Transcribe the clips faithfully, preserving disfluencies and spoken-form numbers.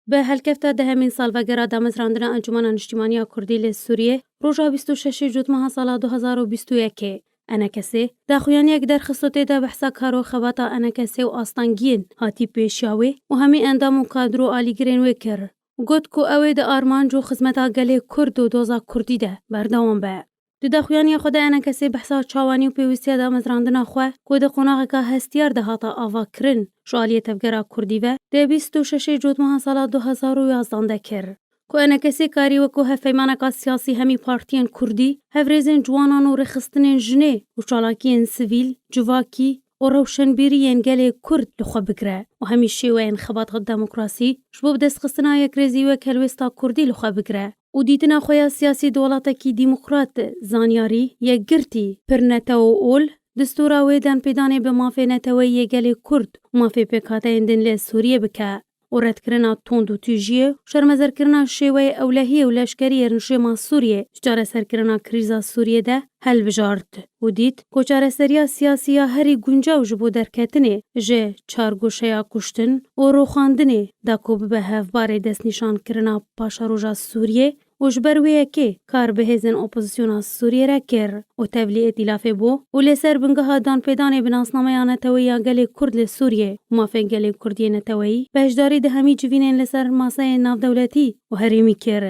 Bi helkefta dehemîn salvegera damezrandina Encûmena Niştîmaniya Kurdî li Sûriyê, roja bîst û şeşê Cotmeha sala du hazar û bîst û yekê, ENKSê daxuyaniyek derxist û tê de behsa kar û xebata ENKSê û astengiyên hatî pêşiya wê û hemî endam û kadro alîgirên wê kir û got ku ew ê di armanc û xizmeta gelê Kurd û doza Kurdî de berdewam be. Di daxuyaniya xwe de ENKSê behsa çawanî û pêwîstiya damezrandina xwe ku di qonaxeka hestiyar de hate avakirin ji aliyê tevgera Kurdî ve, di bîst û şeşê Cotmeha sala du hazar û yazdan de kir. Ku ENKSê karî wekû hevpeymaneka siyasî hemî partiyên Kurdî, hevrêzên ciwanan û rêxistinên jinê û çalakiyên sivîl, civakî û rewşenbîrî yên gelê Kurd li xwe bigire û hemî şêweyên xebata demokrasî ji bo bidestxistina yekrêzî wek helwêsta Kurdî li xwe bigire û dîtina xwe ya siyasî di welatekî demokrat, zanyarî, yekgirtî, pirnetew û ol, distûra wê danpêdanê bi mafê neteweyî yê gelê Kurd û mafê pêkhateyên din li Sûriyê bike û redkirina tund û tîjiyê û şermezerkirina şêweyê ewlehiyê û leşkerî yê rejîma Sûriyê ji çareserkirina krîza Sûriyê de helbijart û dît ku çareseriya siyasî ya herî guncaw ji bo derketinê ji çargoşeya kuştin û rûxandinê da ku bibe hevbarê destnîşankirina paşeroja Sûriyê û ji ber wê yekê kar bi hêzên opozisyona Sûriyê re kir û tevlî îtîlafê bû û li ser bingeha danpêdanê bi nasnameya neteweyî ya gelê Kurd li Sûriyê û mafên gelê Kurd yê neteweyî, beşdarî di hemî civînên li ser maseyên navdewletî û herêmî kir.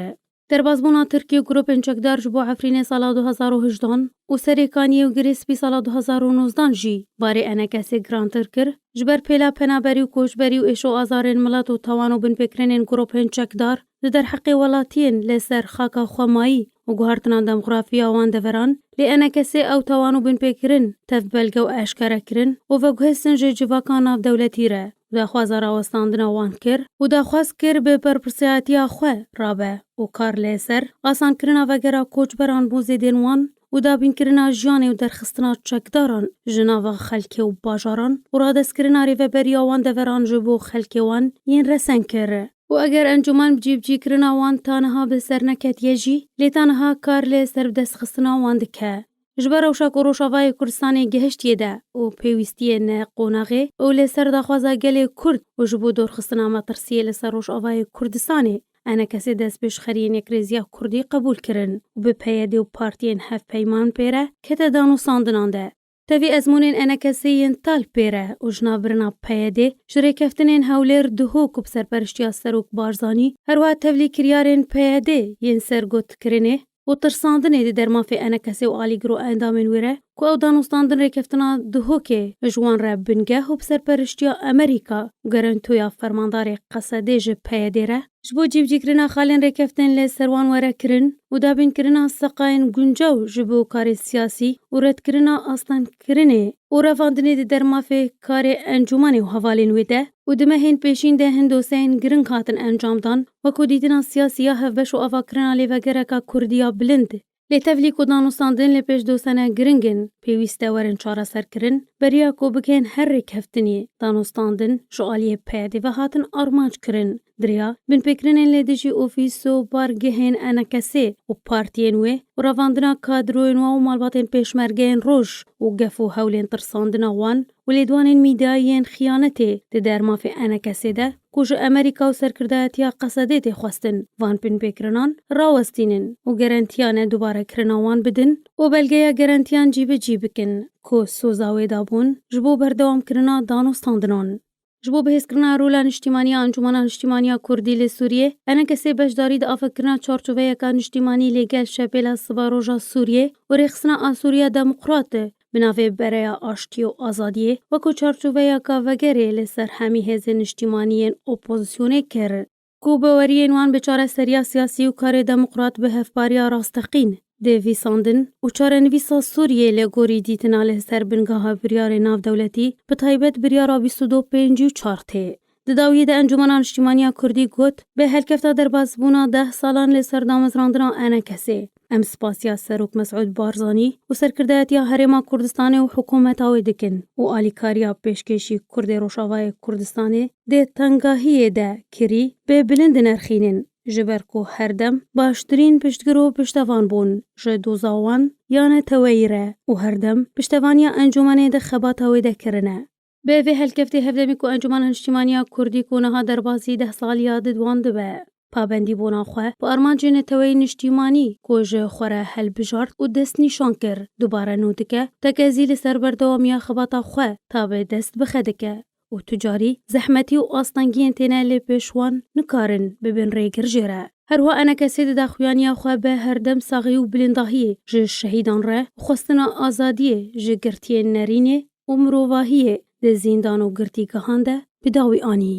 Derbazbûna Tirkî û grûpên çekdar ji bo Efrînê sala du hazar û hejdan û Serêkaniyê û Girê Spî sala du hazar û nozdan jî barê ENKSê girantir kir, ji ber pêla penaberî û koçberî û êş û azarên milet û tawan û binpêkirinên grûpên çekdar di derheqê welatiyên li ser xaka xwemayî û guhertina demografî ya wan deveran, lê ENKSê ew tawan û binpêkirin tev belge û eşkere kirin û veguhestin ji civaka navdewletî re û daxwaza rawestandina wan kir û daxwaz kir bi berpirsiyatiya xwe rabe û kar li ser asankirina vegera koçberan bo zêdên wan û dabînkirina jiyanê û derxistina çekdaran ji nava xelkê û bajaran û radestkirina rêveberiya wan deveran ji bo xelkê wan yên resen kir. Û eger encûman bi cîbicîkirina wan ta niha bi ser neketiye jî, lê ta niha kar li ser bidestxistina wan dike. Ji ber rewşa ku Rojavayê Kurdistanê gihiştiye de û pêwîstiyê ne qonaxê û li ser daxwaza gelê Kurd û ji bo dorxistina metirsiyê li ser Rojavayê Kurdistanê, ENKSê destpêşxeriyên Yekrêziya Kurdî qebûl kirin û bi PYD û partiyên hevpeyman pê re kete danûstandinan de. Tevî ezmûnên ENKSê yên tal pê re û ji nav birina PYDê ji rêkeftinên Hewlêr, Duhok û bi serperiştiya Serok Barzanî, her wiha tevlî kiryarên PYDê yên sergotkirinê û tirsandinê di dermafê ENKSê û alîgir û endamên wê re ku ew danûstandin rêkeftina Duhokê ji wan re bingeh û bi serperiştiya Amerîka û gerentoya fermandarê Qesedê ji PYDê re, ji bo cîbicîkirina xalên rêkeftin li ser wan were kirin û dabînkirina seqayên guncaw ji bo karê siyasî û redkirina astengkirinê û revandinê di dermafê karê encûmanê û hevalên wê de û di mehên pêşîn de hin doseyên giring hatin encamdan, wekû dîtina siyasî ya hevbeş û avakirina lêvegereka Kurdî ya bilind. Lê tevlî ku danûstandin li pêş dostane giring in, pêwîst e werin çareserkirin, beriya ku bikên her rêkeftinî danûstandin ji aliyê PYDê ve hatin armanc kirin. Di riya binpêkirinên li dijî ofîs û bargehên ENKSê û partiyên wê û revandina kadroyên wan û malbatên pêşmergeyên roj û gef û hewlên tirsandina wan û lêdwanên mîdyayî yên xiyanetê di dermafê ENKSê de, ku ji Amerîka û serkirdayetiya Qesedê tê xwestin van binpêkirinan rawestînin û gerentiya nedubarekirina wan bidin û belgeya gerentiyan cîbicî bikin ku soza wê dabûn ji bo berdewamkirina danûstandinan. Ji bo bihêzkirina rola niştîmaniya Encûmena Niştîmaniya Kurdî li Sûriyê, ENKSê beşdarî di avakirina çarçoveyeka niştîmanî lê gel Şepêla Sibaroja Sûriyê û Rêxistina Asûriya Demokrat, bi navê Bereya Aştiyê û Azadiyê wekû çarçoveyeka vegerê li ser hemî hêzên niştîmanî yên opozisyonê kir, ku baweriyên wan bi çareseriya siyasî û karê demokrat bi hevpariya rasteqîn dê vîsandin û çarenivîsa Sûriyê li gorî dîtina li ser bingeha biryarê navdewletî, bi taybet biryara bîst û du pêncî û çar tê. Di dawiyê de Encûmena Niştîmaniya Kurdî got, bi helkefta derbasbûna deh salan li ser damezrandina ENKSê, em spasiya Serok Mesûd Barzanî û serkirdayetiya Herêma Kurdistanê û hikûmeta wê dikin û alîkariya pêşkêşî Kurdê Rojavayê Kurdistanê di tengahiyê de kirî bi bilind dinerxînin, ji ber ku herdem baştirîn piştgir û piştevan bûn ji doza wan ya neteweyî re û herdem piştevaniya encûmenê di xebata wê de kirine. Bi vê helkeftê hevdemî ku Encûmena Niştîmaniya Kurdî ku niha derbasî deh saliya didwandibe, pabendîbûna xwe bi armancên neteweyî niştîmanî ku ji xwe re helbijart û destnîşan kir, dubare nû dike, tekezî li ser berdewamiya xebata xwe ta bi dest bixe dike û tu carî zehmetî û astengiyên têne lê pêş wan nikarin bibin rêgir jê re. Her wiha enekesê dida xuyaniya xwe bi herdem saxî û bilindahiyê ji şehîdan re û xwestina azadiyê ji girtiyên nerînê û mirovahiyê di zîndan û girtîgehan de bi dawî anî.